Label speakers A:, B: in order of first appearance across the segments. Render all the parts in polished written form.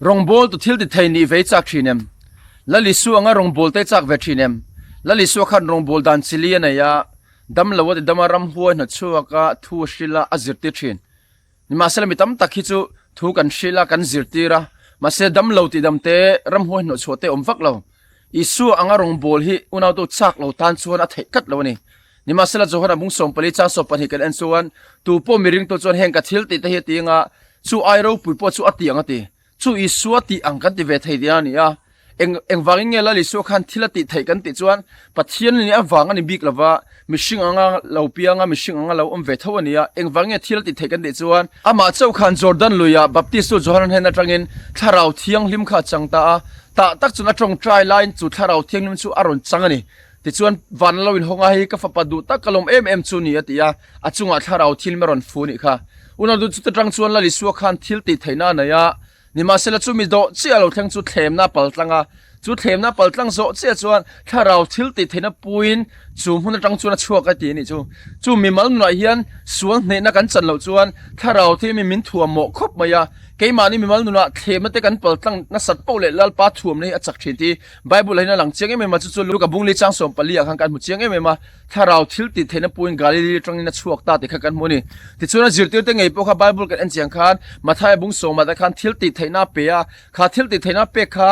A: Rawngbawltu thil ti thei nih ve chak thin em? Lal Isua anga rawngbawlte chak ve thin em? Lal Isua khan rawngbâwl dan chili a nei a, dam lo a ti dam a, ramhuai hnawtchhuak a, thu a hrilh a, a zirtir thin. Nimahsela mi tam tak hi chu thu kan hrilh a, kan zirtir a, mahse dam lo tih dam te, ramhuai hnawhchhuah te awm vak lo. Isua anga rawngbâwl hi unautu chak lo tan chuan a theih tlat lo a ni. Nimahsela Johana bung 14 chang 12 kan en chuan, Tu pawh mi ringtu chuan heng ka thil tih te hi a ti anga, chu ai ropui pawh chu a ti ang a ti. Chu Isua tih ang kan ti ve thei tih a ni a. Eng engvangin nge Lal Isua khan thil a tih theih kan tih chuan Pathian ni avang a ni bik lova, mihring anga lo pianga mihring anga lo awm ve tho a ni a. Engvang nge thil a tih theih kan tih chuan amah chauh khan Jordan luiah Baptistu Johana hnen atangin Thlarau Thianghlim kha a chang ta a. Tah tak chuan a tawngtai laiin chu Thlarau Thianghlim chu a rawn chang a ni. Tichuan van a lo inhawng a, hei ka fapa duh tak ka lawm em em chu ni a ti a, a chungah thlarau thil a rawn fu nih kha. Unau duh chuta tang chuan Lal Isua khan thil tih theihna a nei a, nimahsela chumi dawh chiah lo thleng chu thlemna a pal tlang a, chu thlemna a pal tlang zawh chiah chuan thlarau thil tih theihna puiin chu hmun atang chuan a chhuak a ti a nih chu. Chu mimal nunah hian sual hnehna kan chan loh chuan thlarau thil mi min thuam mawh khawp mai a, keimahni mimal nunah thlemna te kan pal tlang nasat poh leh Lalpa thuamna hi a chak thin tih Bible ah hian a lang chiang em em a, chu chu Luka bungli chang 14 ah khan kan hmu chiang em em a, thlarau thil tih theihna puiin Galili atangin a chhuak ta tih kha kan hmu a ni. Tichuan a zirtirte ngei pawh kha Bible kan en chiang khan Mathaia bung sawmah te khan thil tih theihna a pe a, kha thil tih theihna pek kha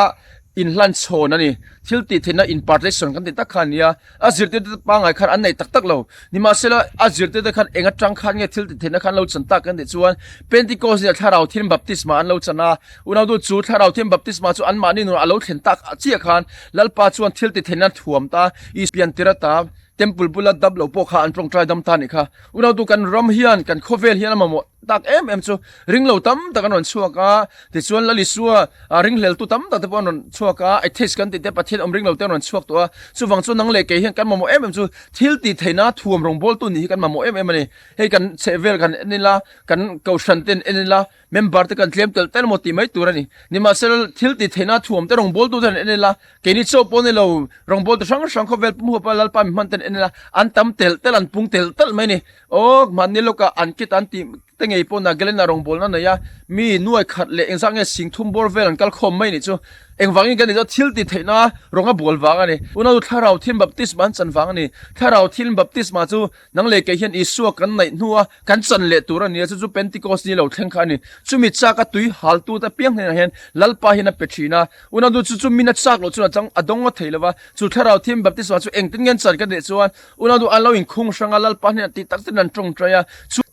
A: inhlan chhawn a ni. Thil tih theihna impartation kan tih tak kha a ni a. A zirtirte pangngai khan an nei tak tak lo. Nimahsela, a zirtirte khan eng atang khan nge thil titheihtna khan lo chan tak kan tih chuan Pentecost nia Thlarau Thianghlim Baptisma an lo chan a. Unautu chu Thlarau Thianghlim Baptisma chu anmahni nunah a lo thlen tak chiah khan Lalpa chuan thil titheihtna a thuam ta. Isua piantir ata Temple bula dap lo pawh kha an tawngtai dam ta a nih kha. Unautu kan ram hian, kan khawvel hian a mamawh tak em em chu ringlo tam tak an rawn chhuak a, tichuan Lal Isua ringhleltu tam tak te pawh an rawn chhuak a, atheist kan tih te Pathian awm ringlo te an rawn chhuak tawh a, chuvang chuan nang leh kei hian kan mamawh em em chu thil tih theihna thuam rawngbawltu nih hi kan mamawh em em a ni. Hei kan chhehvel kan en ila, kan kohhran te an en ila, member te kan tlem telh telh maw tih mai tur a ni. Nimahsela thil tih theihna thuam te rawngbawltu te an en ila, keini chaw pawh ni lo rawngbawltu hrang hrang khawvel pum huapa Lalpa mi hman te an en ila, an tam telh telh an pung telh telh mai a ni. Aw mahni lawkah an kit an tih te ngei pawh Nagaland ah rawngbawlna nei a, mi nuai khat leh engzah nge sing thum bawr vel an kal khawm mai nih chu. Engvangin kan ni chu thil ti theihna rawng a bual vang a ni. Unau thlarau thil baptisma an chan vang a ni. Thlarau thil baptisma chu nang leh kei hian Isua kan naih hnua kan chan leh tur a ni a, chu chu Pentecost ni lo thleng kha a ni. Chumi chak a tui haltu te apiang hnenah hian Lalpa hian a pe thin a. Unau chu chu min a chak loh chuan a chang a dawng a thei lo va, chu thlarau thil baptisma chu engtin nge an chan ka tih chuan Unau duh an lo inkhung hrang a, Lalpa hnenah tih tak takin an tawngtai a.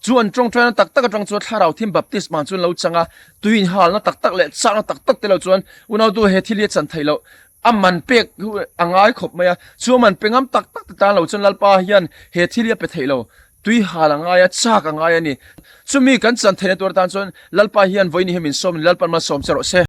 A: Chu an tawngtaina tak tak atang chuan thlarau thim baptisma chu an lo chang a, tui inhalna tak tak leh chakna tak tak te lo chuan unau duh he thil hi a chan theih loh. A man pek a ngai khawp mai a, chu a man pe ngam tak tak te tan lo chuan Lalpa hian he thil hi a pe theih lo. Tui hal a ngai a, chak a ngai a ni. Chumi kan chan theihna tur atan chuan Lalpa hian vawiin hi min sawm a ni, Lalpa'n malsawm che rawh se.